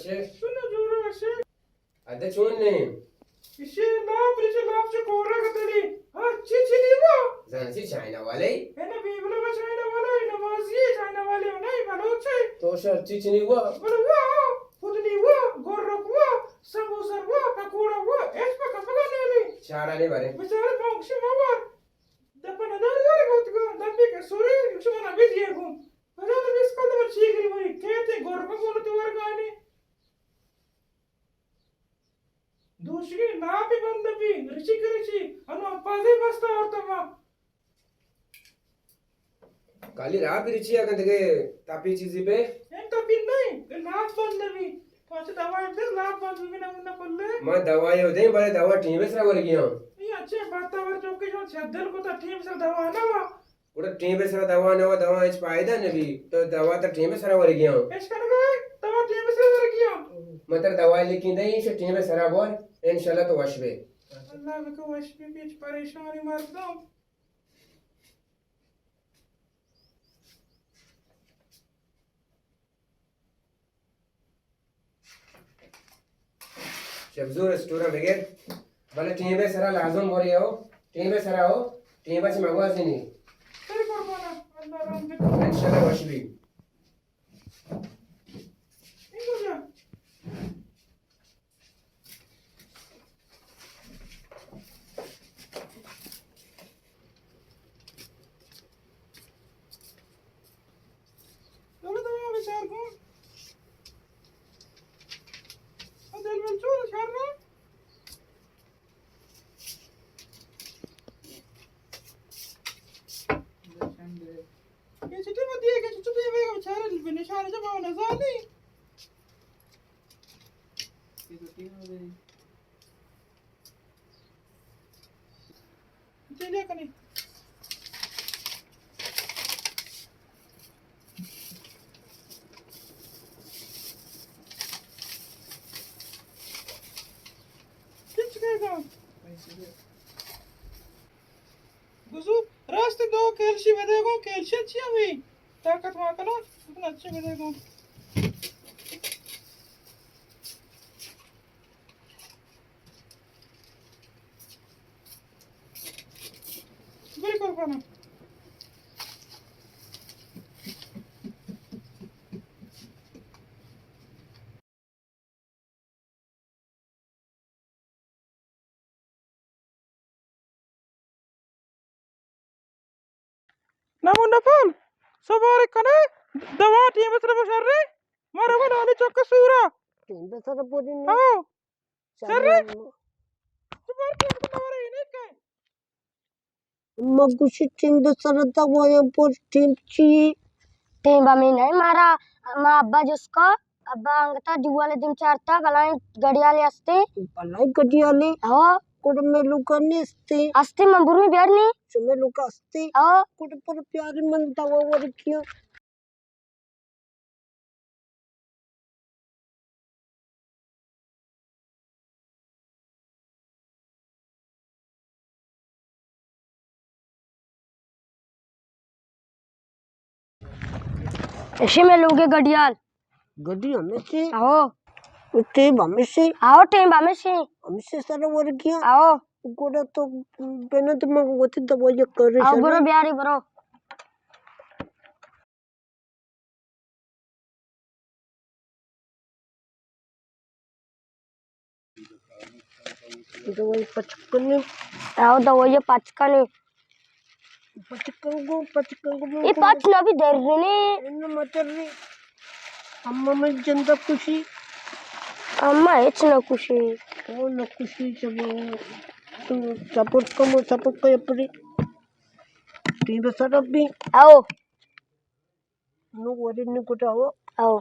چے؟ چون جوڑ ئے؟ ادا چون نے؟ ایشی لاپ ریچے، لاپ چے کورا گتلی۔ ہاں، چی چی نیوا؟ زانسی چائنا والے؟ ہے نا، بیبلا با چائنا والا، ہے نمازی چائنا والے، نہیں بلوچے۔ تو شر چی چی نیوا؟ بلوا، خود نیوا، گورک وا، سموسر وا، پکوڑا وا، ایس پا کپگا نیلی۔ چارا نے بارے؟ بیچارے پاکشی موار۔ دپا ندار دار گوتگا، دپی کہ سورے، شما نبی دیے گو۔ پدا تو بیس کدر چی گری بری، کہتے گورک گون تو ورگانے۔ دوشی ناپی بند بی، رچی کرچی، انو اپازے بستا آورتا ما۔ کالی راہ بی رچی اگن دگے تاپی چیزی پہ؟ اے تاپی نہیں، اے ناپ بند بی۔ تو اچھا دوائی دے، ناپ بند بی نمونہ کلے۔ ما دوائی ہو دیں، بلے دوا ٹیم سرا ورگی ہوں۔ اے اچھے باتاور جو کہ جو چھدل کو تا ٹیم سرا دوا نہ وا۔ گڑا ٹیم ءِ سرا دوا نہ وا، دوا ہچ پائدہ نہ بی۔ تو دوا تر ٹیم ءِ سرا ورگی آں۔ اش کنگا ہے، دوا ٹیم ءِ سرا ورگی آں۔ من تر دوا لکھی دیں، ایشی ٹیم ءِ سرا بور، انشاءاللہ تو وش بے۔ اللہ بکا وش بے، ہچ پریشانی مردم۔ شپ زور اسٹور ءَ بگر، بلے ٹیم ءِ سرا لازم بورے ہو، ٹیم ءِ سرا ہو، ٹیم ءَ چہ مگوازینی۔ تیرے قربانا، اللہ رحم بکن۔ انشاءاللہ وش بی۔ دولت ءَ بچار کن۔ آ دل بل چور شر نہ۔ اے چٹی مدی ہے کہ چٹی میں بچار بنشار جب نزانی۔ چلے کنی۔ کچ کئے گا؟ گزو، راست دو کیلشی بدے گو، کیلشی چی ہمیں؟ طاقت ما کنا، اتنا اچھے بدے گو۔ بری قربانا۔ نمو نفل، سوار کنے، دوا ٹیم سر بشر رے، مارا وہ نانی چوک سورا۔ ٹیم سر بودی نہیں۔ ہاں۔ سر رے؟ تو بار کیا تو نوارا ہی نہیں کہیں۔ مگوشی ٹیم ءِ سرا دوایاں پر ٹیم چی؟ ٹیم ہمیں نہیں مارا، ما ابا جس کا، ابا انگتا دیوال دیم چارتا، بلائیں گڑیالے ہستے۔ بلائیں گڑیالے؟ ہاں۔ کڑ میں لوگا نیستے؟ ہستے من برمی بیار نہیں۔ چمے لوگا ہستے؟ ہاں۔ کڑ پر پیاری من دوا ورکیاں۔ ایشی میں لوگے گڑیال۔ گڑی ہمیشی؟ آہو۔ ٹیم ہمیشی؟ آہو، ٹیم ہمیشی۔ ہمیشی سر ورگیاں؟ آہو۔ گڑا تو بنا تو من وتی دوائی کرے آہو، شنا۔ برو بیاری، برو۔ دوائی پچ کنی۔ آؤ، دوائی پچ کنی۔ Pitch Congo, pitch Congo. اے پچ نہ بی درنے۔ اے نہ مترنی۔ اما میں جندہ کشی۔ اما ہچ نہ کشی۔ او نہ کشی چبو۔ تو سپورٹ کمو، سپورٹ کا اپری۔ ٹیم سر ابھی۔ آؤ۔ نو ورنی کٹاؤ۔ آؤ۔